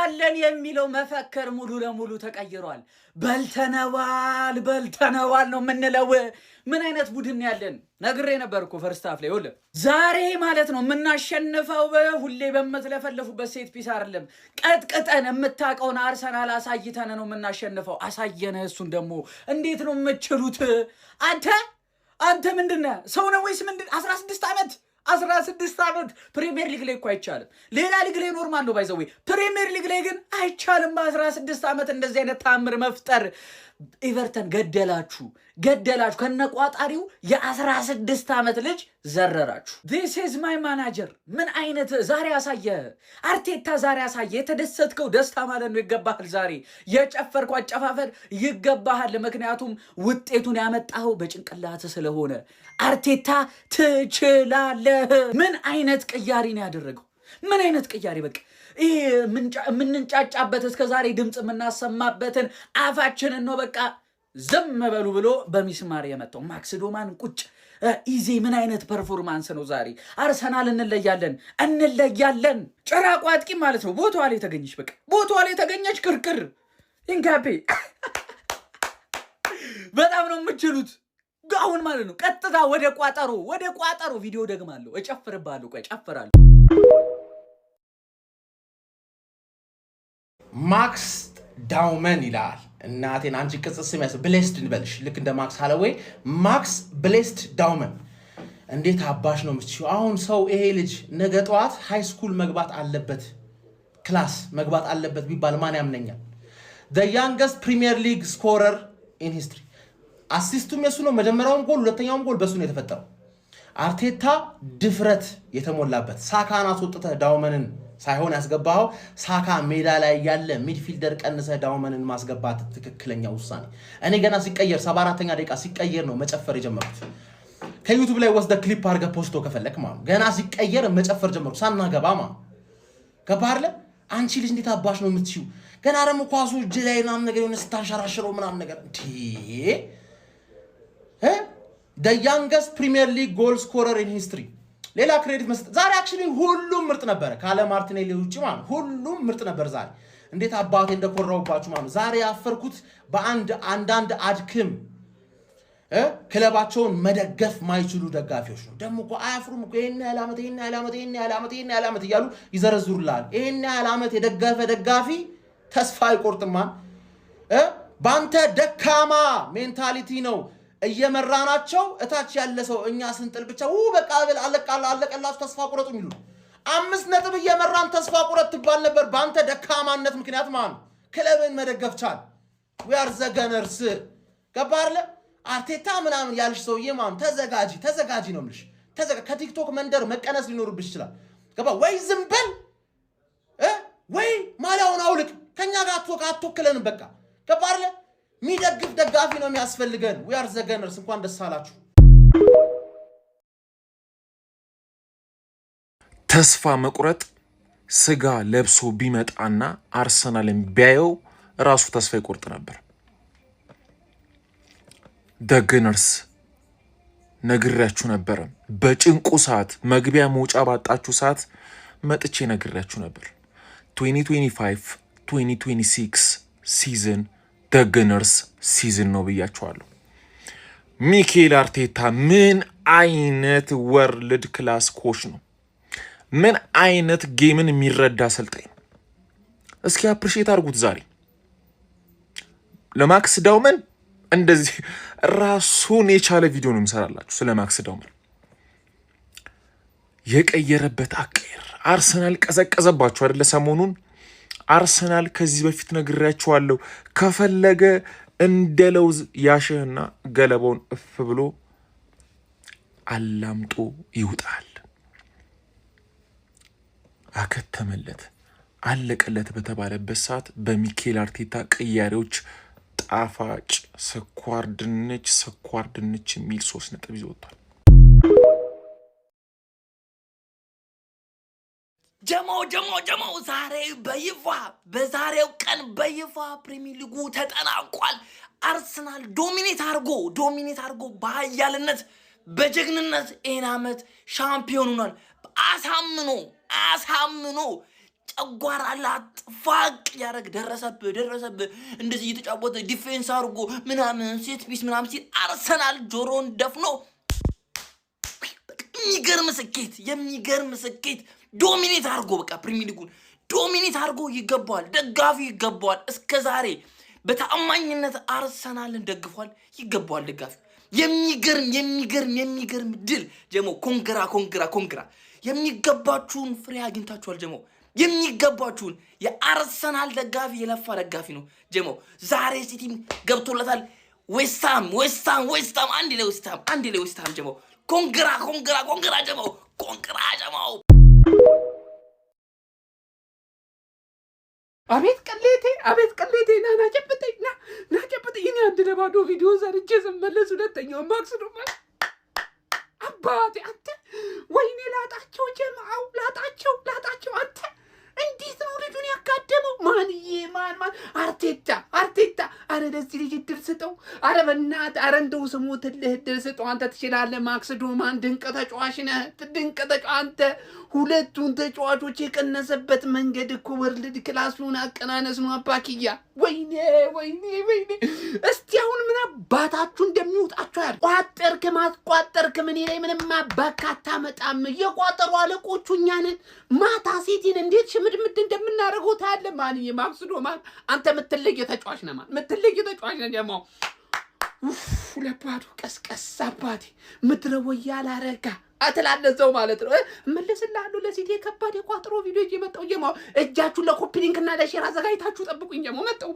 እንችላለን የሚለው መፈክር ሙሉ ለሙሉ ተቀይሯል። በልተነዋል፣ በልተነዋል ነው የምንለው። ምን አይነት ቡድን ያለን ነግሬ ነበር እኮ first half ላይ። ይኸውልህ ዛሬ ማለት ነው የምናሸንፈው ሁሌ በምትለፈልፉበት set piece አይደለም። ቀጥቅጠን የምታውቀውን አርሰናል አሳይተን ነው የምናሸንፈው። አሳየነ። እሱን ደግሞ እንዴት ነው የምችሉት? አንተ ምንድን ነህ? ሰው ነው ወይስ ምንድን? 16 ዓመት፣ 16 ዓመት ፕሪሚየር ሊግ ላይ እኮ አይቻልም። ሌላ ሊግ ላይ normal ነው by the way፣ ፕሪሚየር ሊግ ላይ ግን አይቻልም። በ16 ዓመት እንደዚህ አይነት ታምር መፍጠር። ኤቨርተን ገደላችሁ፣ ገደላችሁ። ከነቋጣሪው የ16 ዓመት ልጅ ዘረራችሁ። This is my manager። ምን አይነት ዛሬ አሳየ አርቴታ፣ ዛሬ አሳየ። የተደሰትከው ደስታ ማለት ነው ይገባሃል። ዛሬ የጨፈርከው አጨፋፈር ይገባሃል። ምክንያቱም ውጤቱን ያመጣኸው በጭንቅላት ስለሆነ። አርቴታ ትችላለህ። ምን አይነት ቅያሪ ነው ያደረገው? ምን አይነት ቅያሪ፣ በቃ ይህ የምንንጫጫበት፣ እስከ ዛሬ ድምፅ የምናሰማበትን አፋችንን ነው በቃ ዝም በሉ ብሎ በሚስማር የመታው። ማክስ ዶማን ቁጭ፣ ኢዜ ምን አይነት performance ነው ዛሬ? አርሰናል እንለያለን፣ እንለያለን። ጭራቋ አጥቂ ማለት ነው ቦታዋ ላይ የተገኘች፣ በቃ ቦታዋ ላይ የተገኘች ክርክር ኢንካፔ በጣም ነው የምችሉት። አሁን ማለት ነው ቀጥታ ወደ ቋጠሮ፣ ወደ ቋጠሮ። ቪዲዮ ደግማለሁ፣ እጨፍርብሃለሁ። ቆይ እጨፍራለሁ። ማክስ ዳውመን ይላል። እናቴን አንቺ ቅጽል ስም ያስ ብሌስድ እንበልሽ፣ ልክ እንደ ማክስ ሃለዌይ፣ ማክስ ብሌስድ ዳውመን። እንዴት አባሽ ነው የምትችይው? አሁን ሰው ይሄ ልጅ ነገ ጠዋት high school መግባት አለበት፣ class መግባት አለበት ቢባል ማን ያምነኛል? The youngest Premier League scorer in history። Assist ኡም የሱ ነው። መጀመሪያውም ጎል ሁለተኛውም ጎል በሱ ነው የተፈጠረው። አርቴታ ድፍረት የተሞላበት ሳካን አስወጥተህ ዳውመንን ሳይሆን ያስገባኸው፣ ሳካ ሜዳ ላይ ያለ midfielder ቀንሰህ ዳውመንን ማስገባት ትክክለኛ ውሳኔ። እኔ ገና ሲቀየር፣ 74ኛ ደቂቃ ሲቀየር ነው መጨፈር የጀመርኩት። ከ YouTube ላይ ወስደህ ክሊፕ አድርገህ post ከፈለክ ማለት ገና ሲቀየር መጨፈር ጀመርኩ። ሳናገባ ማለት ገባህ አይደለ? አንቺ ልጅ እንዴት አባሽ ነው የምትችይው? ገና ደግሞ ኳሱ እጅ ላይ ምናምን ነገር የሆነ ስታንሸራሽረው ምናምን ነገር እንዴ። The youngest Premier League goal scorer in history። ሌላ credit መስጠት ዛሬ actually ሁሉም ምርጥ ነበረ፣ ካለ ማርቲኔሊ ውጭ ማለት ሁሉም ምርጥ ነበር። ዛሬ እንዴት አባቴ እንደኮራውባችሁ ማለት። ዛሬ ያፈርኩት በአንድ አንዳንድ አድክም ክለባቸውን መደገፍ ማይችሉ ደጋፊዎች ነው። ደግሞ እኮ አያፍሩም እኮ፣ ይሄን ያህል ዓመት፣ ይሄን ያህል ዓመት፣ ይሄን ያህል ዓመት፣ ይሄን ያህል ዓመት እያሉ ይዘረዝሩልሃል። ይሄን ያህል ዓመት የደገፈ ደጋፊ ተስፋ አይቆርጥማ። በአንተ ደካማ mentality ነው እየመራናቸው እታች ያለ ሰው እኛ ስንጥል ብቻ ው በቃ አለቀላችሁ ተስፋ ቁረጡ የሚሉ። 5 ነጥብ እየመራን ተስፋ ቁረጥ ትባል ነበር። በአንተ ደካማነት ምክንያት ማለት ነው። ክለብን መደገፍ ቻል። We are the Gunners። ገባ አይደለ? አርቴታ ምናምን ያልሽ ሰውዬ ማለት ተዘጋጂ፣ ተዘጋጂ ነው የምልሽ። ከቲክቶክ መንደር መቀነስ ሊኖርብሽ ይችላል። ገባ ወይ? ዝም በል ወይ ማሊያውን አውልቅ። ከኛ ጋር አትወክለንም። በቃ ገባ አይደለ? የሚደግፍ ደጋፊ ነው የሚያስፈልገን። We are the Gunners። እንኳን ደስ አላችሁ። ተስፋ መቁረጥ ስጋ ለብሶ ቢመጣና አርሰናልን ቢያየው ራሱ ተስፋ ይቆርጥ ነበር። The Gunners ነግሬያችሁ ነበረ። በጭንቁ ሰዓት፣ መግቢያ መውጫ ባጣችሁ ሰዓት መጥቼ ነግሬያችሁ ነበር። 2025 2026 season the Gunners season ነው ብያችኋለሁ። ሚኬል አርቴታ ምን አይነት world class coach ነው? ምን አይነት game ን የሚረዳ አሰልጣኝ ነው? እስኪ appreciate አድርጉት። ዛሬ ለማክስ ዳውመን እንደዚህ ራሱን የቻለ ቪዲዮ ነው የምሰራላችሁ ስለ ማክስ ዳውመን። የቀየረበት አቀየር አርሰናል ቀዘቀዘባችሁ አይደለ? ሰሞኑን አርሰናል ከዚህ በፊት ነግሬያችኋለሁ። ከፈለገ እንደ ለውዝ ያሸህና ገለባውን እፍ ብሎ አላምጦ ይውጣል። አከተመለት፣ አለቀለት በተባለበት ሰዓት በሚኬል አርቴታ ቅያሬዎች ጣፋጭ ስኳር ድንች፣ ስኳር ድንች የሚል 3 ነጥብ ይዞ ወጥቷል። ጀማው ጀማው ጀማው፣ ዛሬ በይፋ፣ በዛሬው ቀን በይፋ ፕሪሚየር ሊጉ ተጠናቋል። አርሰናል dominate አድርጎ፣ dominate አድርጎ በኃያልነት፣ በጀግንነት ይህን ዓመት ሻምፒዮን ሆኗል። አሳምኖ፣ አሳምኖ። ጨጓራ ላጥ ፋቅ ያደረግ ደረሰብህ ደረሰብህ። እንደዚህ እየተጫወተ defense አድርጎ ምናምን set piece ምናምን ሲል አርሰናል ጆሮን ደፍኖ የሚገርም ስኬት፣ የሚገርም ስኬት dominate አድርጎ በቃ ፕሪሚየር ሊጉን dominate አድርጎ ይገባዋል፣ ደጋፊው ይገባዋል። እስከ ዛሬ በታማኝነት አርሰናልን ደግፏል፣ ይገባዋል ደጋፊው። የሚገርም የሚገርም የሚገርም ድል ጀሞ። Congra, congra, congra። የሚገባችሁን ፍሬ አግኝታችኋል ጀሞ። የሚገባችሁን የአርሰናል ደጋፊ የለፋ ደጋፊ ነው ጀሞ። ዛሬ ሲቲም ገብቶለታል። ዌስትሃም፣ ዌስትሃም፣ ዌስትሃም፣ አንድ ለዌስትሃም፣ አንድ ለዌስትሃም ጀሞ። Congra, congra, congra ጀሞ፣ congra ጀሞ። አቤት ቅሌቴ፣ አቤት ቅሌቴ! ና ና ጨብጠኝ፣ ና ና ጨብጠኝ። እኔ 1-0 ቪዲዮ ሰርቼ ስመለስ ሁለተኛው ማክስ ነው አባቴ። አንተ ወይኔ ላጣቸው፣ ጀማው ላጣቸው፣ ላጣቸው። አንተ እንዴት ነው ልጁን ያጋደመው? ማንዬ ማን ማን? አርቴታ፣ አርቴታ። አረ ለዚህ ልጅ እድል ስጠው። አረ በእናትህ፣ አረ እንደው ስሞትልህ እድል ስጠው። አንተ ትችላለህ። ማክስ ዶማን ድንቅ ተጫዋች ነህ። ድንቅ ተጫዋች አንተ። ሁለቱን ተጫዋቾች የቀነሰበት መንገድ እኮ world class ኡን አቀናነስ ነው። አባክያ ወይኔ ወይኔ ወይኔ! እስቲ አሁን ምን አባታችሁ እንደሚውጣችሁ ያል ቋጠርክ ማስቋጠርክ ምን ላይ ምንም አባካ አታመጣም። የቋጠሩ አለቆቹ እኛ ነን። ማታ ሲቲን እንዴት ሽምድምድ እንደምናደርገው ታያለህ። ማንዬ ማክስ ዶማን አንተ የምትለይ ተጫዋች ነህ። ማን የምትለይ ተጫዋች ነህ። ደግሞ 2-0 ቀስቀስ አባቴ ምድረ ወያላ አረጋ አትላለህ እዛው ማለት ነው። እመለስልሃለሁ። ለሲቲ የከባድ የቋጥሮ ቪዲዮ እየመጣሁ ጀማው እጃችሁን ለ copy link እና ለ share አዘጋጅታችሁ ጠብቁኝ። ጀማው መጣሁ።